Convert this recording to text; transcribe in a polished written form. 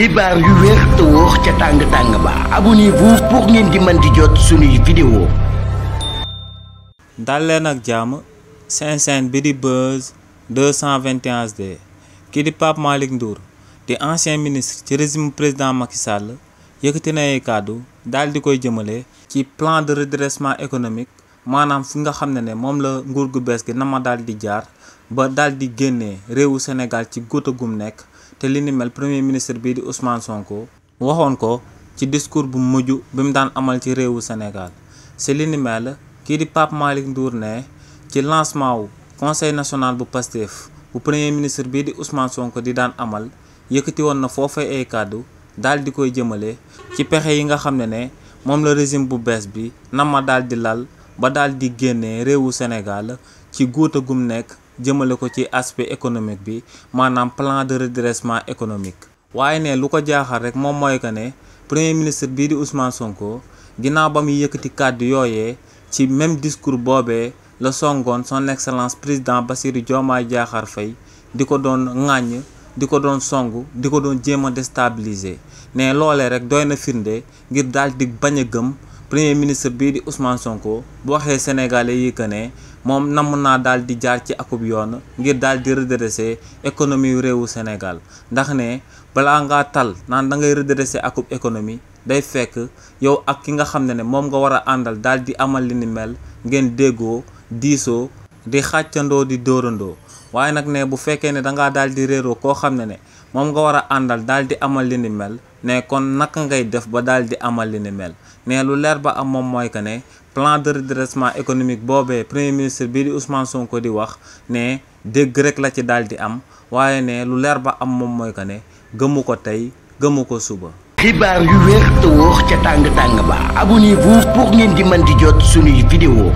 xibaar yu wér te wóor ca tàng ba abonnez-vous pour ngeen di mën di jot suñuy vidéo. dal leen ak jàmm seen chaîne bi di Buzz 221HD kii di Pape Malick Ndour di ancien ministre ci régime président Macky Sall yëkkati na ay kàddu daal di koy jëmale ci plan de redressement économique maanaam fi nga xam ne moom la nguur gu bees gi nama daal di jaar ba daal di génnee réewu Sénégal ci góota gum nekk te li ni mel premier ministre bii di Ousmane Sonko waxoon ko ci discours bu mujj bi mu daan amal ci réewu Sénégal si li ni mel kii di Pape Malick Ndour ne ci lancement wu conseil national bu Pastef bu premier ministre bii di Ousmane Sonko di daan amal yëkkati woon na foofee ay kàddu daal di koy jëmale ci pexe yi nga xam ne moom la régime bu bees bi nama daal di lal ba daal di génnee réewu Sénégal ci góota gum nekk jëmale ko ci aspect économique bi maanaam plan de redressement économique. waaye ne lu ko jaaxal rek moom mooy que ne premier ministre bii di Ousmane Sonko ginnaaw ba muy yëkkati kàddu yooyee ci même discours boobee la songoon son excellence président Bassirou Diomaye Diakhar Faye di ko doon ŋàññ di ko doon songu di ko doon jéem a déstabiliser ne loolee rek doy na firnde ngir daal di bañ a gëm premier ministre bii di Ousmane Sonko bu waxee sénégalais yi que ne moom namm naa daal di jaar ci akub yoon ngir daal di redresser économie yu réewu Sénégal ndax ne balaa ngaa tal naan da ngay redresser akub économie day fekk yow ak ki nga xam ne moom nga war a àndal daal di amal li ni mel ngeen déggoo diisoo di xàccandoo di dóorandoo waaye nag ne bu fekkee ne dangaa daal di réeroo koo xam ne moom nga war a àndal daal di amal li ni mel ne kon naka ngay def ba daal di amal li ni mel ne lu leer ba am moom mooy que ne plan de redressement économique boobee premier ministre bii di Ousmane Sonko di wax ne dégg rek la ci daal di am waaye ne lu leer ba am moom mooy que ne gëmu ko tey gëmu ko suba. xibaar yu wér te wóor ca tàng ba abonnez-vous pour ngeen di mën di jot suñuy vidéo.